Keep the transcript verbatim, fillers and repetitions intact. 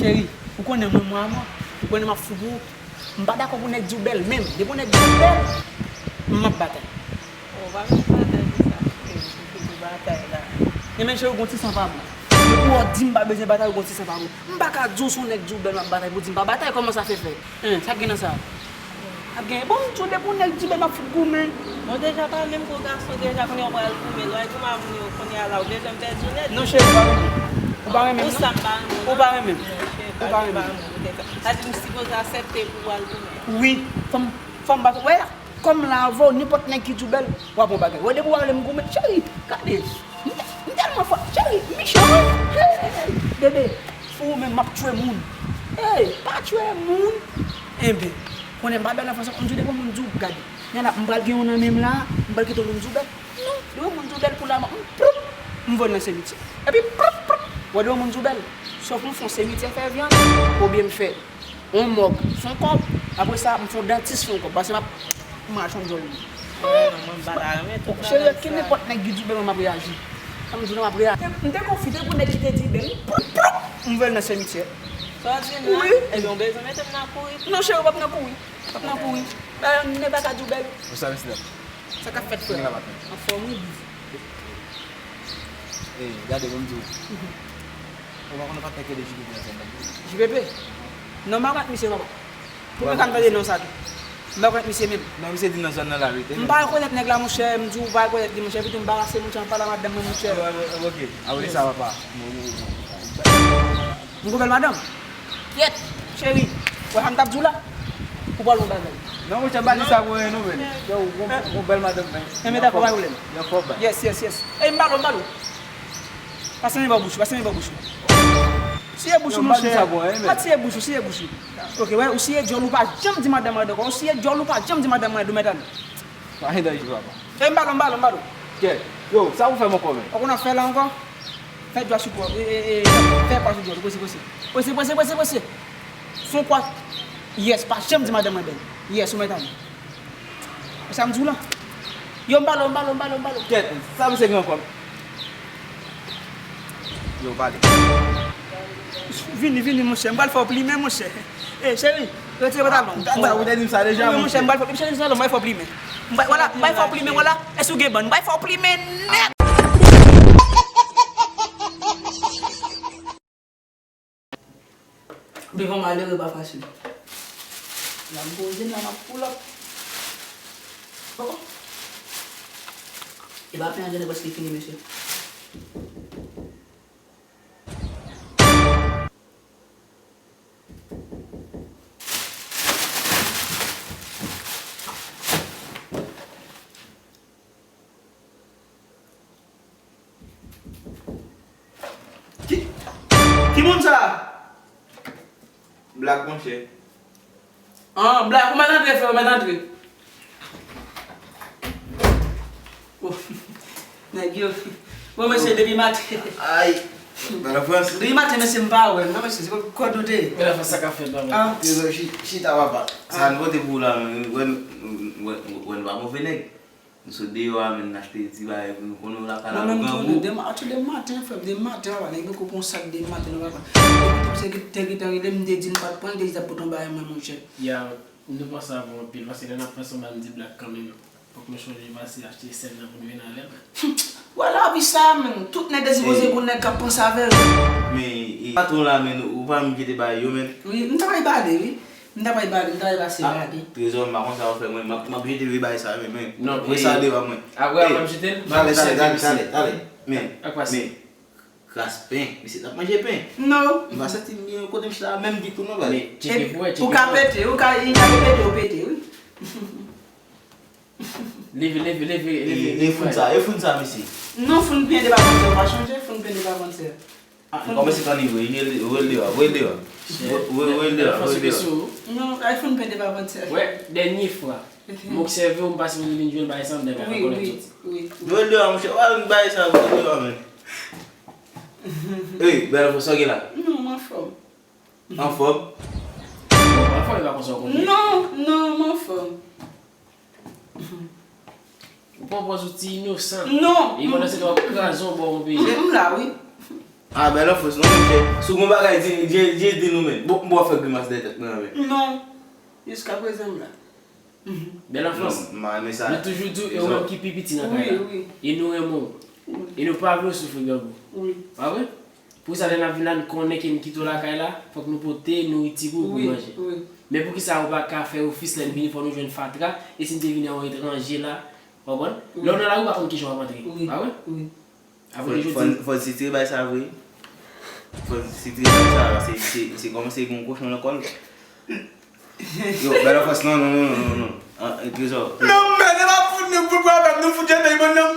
Cheri, ou konnen mwen, mwen a mwen. Ou konnen m ap fou pou ou. M pa dakò pou nèg di w bèl, menm. Depi yon nèg di w bèl, m ap batay. Ou pa menm batay pou sa. Ou fouti pou batay la. Enben, cheri, ou gon ti san pa bon. Depi w di m pa bezwen batay, ou gon ti san pa bon. M pa ka di w se yon nèg di w bèl, m ap batay pou di m pa batay. Kòman sa fè fèt? Hein, sa k gen nan sa? Ap genyen. Bon, m di w depi yon nèg di bèl m ap fout goumen. Bon, deja pa menm gwo gason, deja kounye a w pral goumen. Lè w goumen a moun yo, kounye a la, ou bezwen m pèdi w nèt. Non, cheri, ou pa renmen m. Ou pa renmen m, non? Ou pa renmen m. Ou pa renmen m. Sa di m sipoze aksepte pou w al goumen. Wi, fò m, fò m pa, wè, kòm la avè w, nenpòt nèg ki di w bèl, w ap yon bagay. Wè, depi w ale m goumen, cheri, gade. M tèlman fò, cheri, m mechan, wi. Hey, bebe, fou ou menm, m ap tchwe moun. Hey, pa tchwe moun. Enben, konnen m pa bèl nan fransè, m di w depi yon moun di w, gade. Nana, m pral gen yon nan men m la, m pral kite yon moun di w bèl. Non, depi yon moun di w bèl pou la, m ploup, m voye l nan simityè. Epi ploup, ploup, wè depi yon moun di w bèl. Sòf m fè yon simityè fè vyann, oubyen m fè yon mòg fè yon kòb, apre sa, m fè yon dantis fè yon kòb, paske m ap mache yon djòl li. Cheri, ke nenpòt nèg ki di w bèl mwen m ap reyaji. Sa m di w la, m ap reyaji. M te konfite pou nèg ki te di bèl, m ploup, ploup, m voye l nan simityè. Sa w di la? Wi. Ebyen, w bezwen mete m nan kouri. Non, cheri, w p ap nan kouri. W p ap nan kouri. Bagay nèg pa ka di w bèl. Ou sa, mesye dam? Sa k ap fèt, frè? Anfòm, wi, big. Ey, gade, ban m di w. Ou pa konn patnè ke de J P P nan zòn nan? J P P? Non, m pa konn misye, papa. Premye fwa m tande non sa tou. M pa konn misye menm. Non, misye di nan zòn nan la, wi. M pa rekonèt nèg la, monchè, m di w, m pa rekonèt li, monchè, epi tou m anbarase, monchè, m pale a madanm mwen, monchè. Oke, apre sa, papa. M gon bèl madanm. Kyèt, cheri, wè sa m t ap di w la? Ou pral yon bagay. Non, monchè, m pa di sa pou anyen, non, men. Yo, ou gon, ou gon bèl madanm, men. Enben, dakò, pa pwoblèm. Yon fò bay. Yes, yes, yes. Ey, m ba l, m ba l. Pase men bò bouch ou, pase men bò bouch ou. Siye bouch ou, monchè. Pa siye bouch ou, siye bouch ou. Oke, wè, ou siye djòl ou pa janm di madanm mwen ankò. Ou siye djòl ou pa janm di madanm mwen dou mèt ale. Pa gen danje, papa. Ey, m ba l, m ba l, m ba l. Kè, yo, sa ou fè m ankò, men? Ou konn ap fè la ankò? Fè dwa sou kò, e, e, e, fè kwa sou djòl, prese, prese. Prese, prese, prese, prese. Fon kwa. Yes, pa janm di madanm mwen bèl. Yes, ou mèt ale. E sa m di w la. Yo, m ba l, m ba l, m ba l, m ba l. Kèt, sa misye gen ankò? Yo, pale. Vini, vini, monchè. M pral fè w plimen, monchè. Ey, cheri, retire pantalon. Tande sa, ou te di m sa deja, monchè. Wi, monchè, m pral fè w plimen. Cheri, pantalon, m pral fè w plimen. M pral, vwala, m pral fè w plimen, vwala. Èske w gen bann? M pral fè w plimen nèt. Viv an malere pa fasil. La m poze m la, m ap pull up. Oh. E pa pen an genlè prèske fini, mesye. Ki, ki moun sa? Black, monchè. Ah, Black, ou mèt antre, frè, ou mèt antre. Oh, nèg yo. Bon, mesye, depi maten. Ay, Bèl Frans. Depi maten, mesye, m pa wè l, non, mesye, se kòd ou te ye. Bèl Frans, sa k ap fèt, non? Ah. Trezò, chi-, chita, papa. Sa n pote pou ou la, men, wè, wè, wè, nou pa move nèg. Nou sot deyò a, men n achte ti bagay pou nou konnen w lakay la, nou grangou. Mwen menm tou, de ma-, tou de maten, frè m, de maten, papa, nèg yo koupe yon sak de maten, non, papa. Epi tou, se ki te gentan rele m, m te di l m pa t pran, l te di l t ap pote yon bagay mwen, monchè. Ya, m te panse avè w anpil, paske lè n ap panse anba, m di Black kanmenm. Fòk nou chonje pase achte sèl nan pou n vin avè l. Wè lavi sa, menm. Tout nèg te sipoze gon nèg k ap panse avè l. Men, e, patwon la, men, ou pa menm kite bagay yo, men. Wi, m ta pral bale, wi. M ta pral bale, m ta pral pase bale. Trezò, m pa konn sa w fè mwen, m ap, m ap jete vye bagay sa yo, men, men. Non, mwen sa deyò mwen. Apre, w ap jete l? Talè, talè, talè, talè, talè. Men, men, kras pen, misye t ap manje pen. Non. M pa santi m byen kote m chita a, menm ditou non, baz. Men, tcheke pou wè, tcheke pou wè. Ou ka pete, ou ka, li ka pete, ou pete, wi. Leve, leve, leve, leve. E, e foun sa, e foun sa, mesye. Non, foun pen de pa vann sè, ou pa chonje, foun pen de pa vann sè. Ah, kòmanse kanni vre, voye l deyò, voye l deyò. Voye, voye, voye l deyò, voye l deyò. Non, ay foun pen de pa vann sè. Wè, dènye fwa. M obsève w, m pase pou vin jwenn bagay sa, m dènye fwa konnen soti. Wi, wi, wi. Voye l deyò, monchè, w al bay sa, voye l deyò, men. Ey, Bèl Frans, sa w gen la? Non, m anfòm. Anfòm? Bon, anfòm, e pa konsa w konn ye. Non, non, m anfòm. Ou pran pòz ou ti inosan. Non. E pandan se tan w ap kraze yon bò yon peyi. M la, wi. Ah, Bèl Anfans, non, monchè. Si w gon bagay, di, di, di, di nou, men. Bon, bon, fè grimas dèyè tèt mwen, men. Non. Jiskaprezan, m la. Bèl Anfans. Non, m renmen sa. Nou toujou di w e ou menm ki pi piti nan kay la. Wi, wi. E nou renmen w. E nou pa vle w soufri, grangou. Wi. Pa vre? Pou sa, lè n ap vin la, n konnen ke n kite w lakay la, fòk nou pote nouriti pou w pou Wi, manje. Wi. Men poukisa ou pa ka fè ofis lè n vini, fò nou jwenn fatra, e si n te vini yon etranje la, w konprann? Lè w nan lari, ou pa konn kijan w ap antre. Wi. Pa vre? Wi. Apre Fò jodi, fò n sitire bay sa vre. Fò n sitire bay sa, se, se, se kòm se gon kochon nan kò l. Yo, Bèl Anfans, non, non, non, non, non, non. Ah, eh, Trezò. Non, men, se pa pou nou, pou pwoblèm, nou fout jete, bon, non.